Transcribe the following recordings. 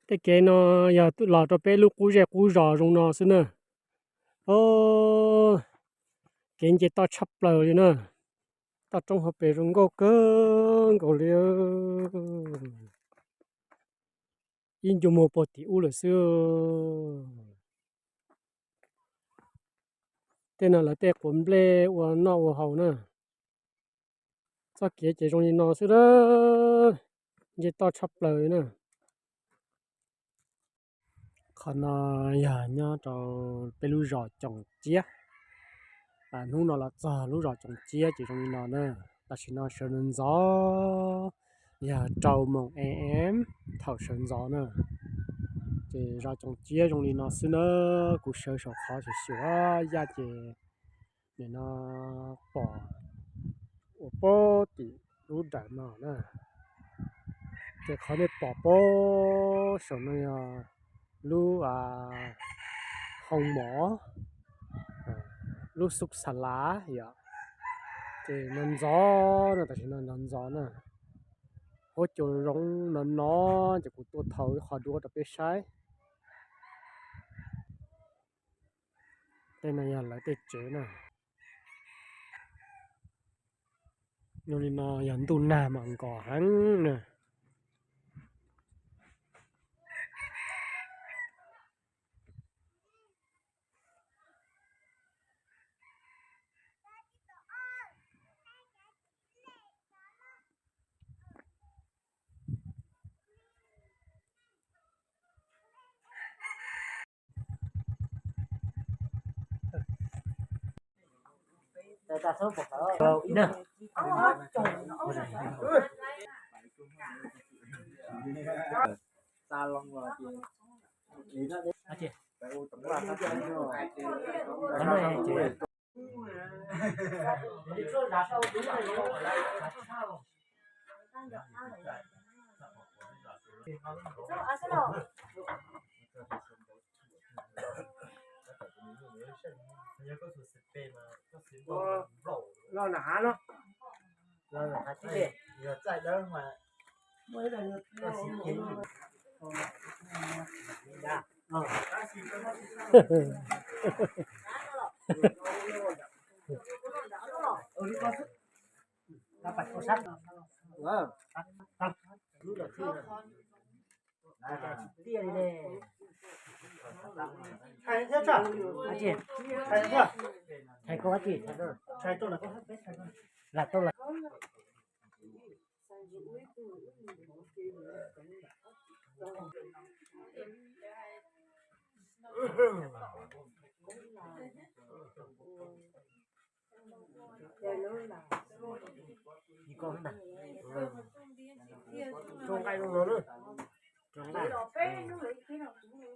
Tej kev no yog los rau peb lub qub zej qub zos zoo no xwb na. Kev nce toj tshaj plaws li na. Toj roob hauv pes zoo nkauj kawg nkaus li. Ib ncua muag puag tim ub lawm xwb. Tej no lawv tej quav nplej ua noj ua haus na. Txoj kev ces zoo li no xwb a, nce toj tshaj plaws na. Qhov no yog nyob rau peb lub zos Coom Ciab. Hnub no los txog lub zos Coom Ciab ces zoo li no na. Tam sim no sawv ntxov ntxov, yog rau moos a.m. thaum sawv ntxov na. Ces zos Coom Ciab zoo li no xwb na. Kuv sawv saum qhov xyuam xyuam yaj ces nim no pom ua pem tim lub dawm no na. Ces qhov nej pom pem saum no yog lub hoo mov, lub xub xa lav yom. Ces no ntxov no, tam sim no ntxov ntxov na. Huab cua zoo no no, ces kuv tuaj thau ib qho duab rau peb saib. Tej no yog lawv tej tsev na. Zoo li no yog ntuj nag mas nkos heev na.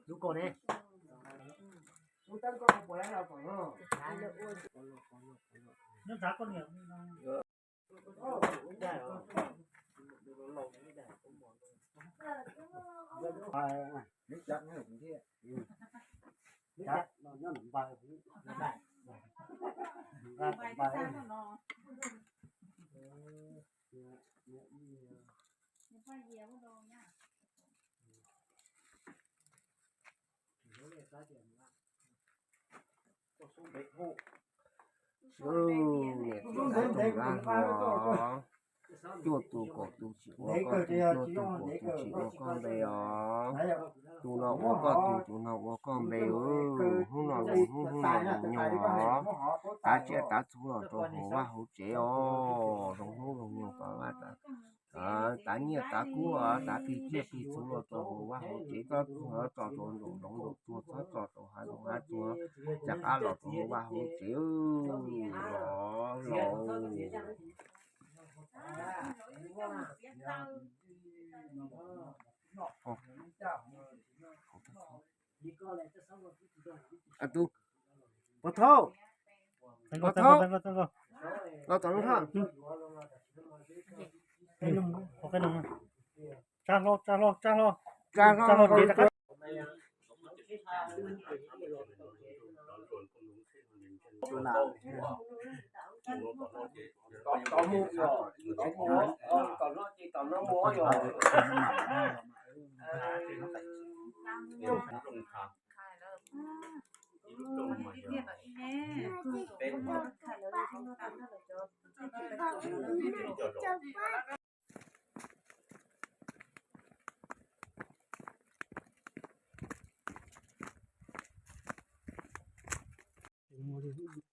Lub ko ne. Niam txiv tab toog dab hlo, cuaj tus kaum tus tsis ua koj tug, cuaj tus kaum tus tsis ua koj npe os. Tus no ua koj tug, tus no ua koj npe. Hnub no zoo hnub, hnub no zoo nyoog os. Tav tsiaj tav txhu los rau hauv vaj hauv tsev os. Zoo hnub zoo nyoog tom vaj, tav nyiaj tav kub, tav plig tsiaj plig txhu los rau hauv vaj hauv tsev, txhob tso rau nraum zoov nraum tsuag, txhob tso rau hav zoov hav tsuag, rov qab los rau hauv vaj hauv tsev los laus. Pov thauj, pov thauj, los tom lub haj. Tsa hlo, tsa hlo, tsa hlo, tsa hlo, tsa hlo.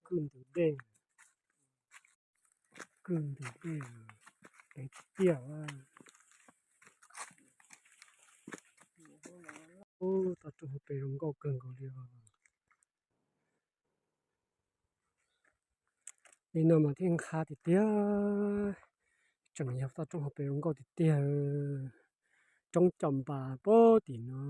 Kwj ntws dej, kwj ntws dej, pem tsis tiaj. Ub, toj roob hauv pes zoo nkauj kawg nkaus li os. Li no mas thiaj nqha tiag tiag, tseem yog toj roob hauv pes zoo nkauj tiag tiag. Roob coj npas puag tim no.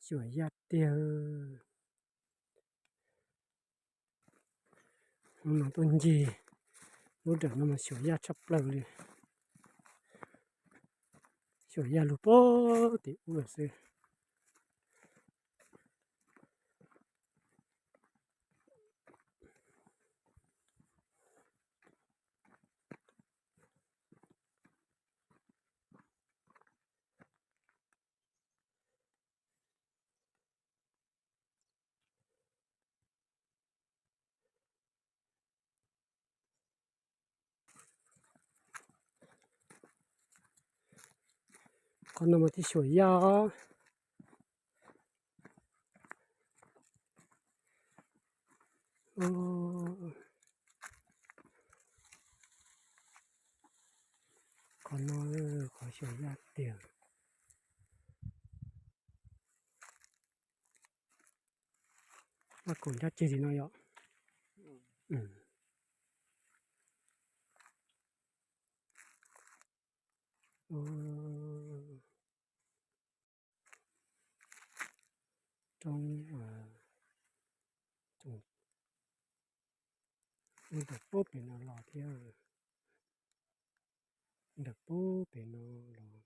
Xyuam yaj tiag. Hnub no tuaj ncig lub nram no mas xyuam yaj tshaj plaws li. Xyuam yaj lug puag tim ub lawm xwb. Qhov no mas thiaj xyuam yaj. Qhov no qhov xyuam yaj tiag. Vaj kaum nyob ceg li no yom. Roob ntawm puag pem no los thiab, ntawm puag pem no los.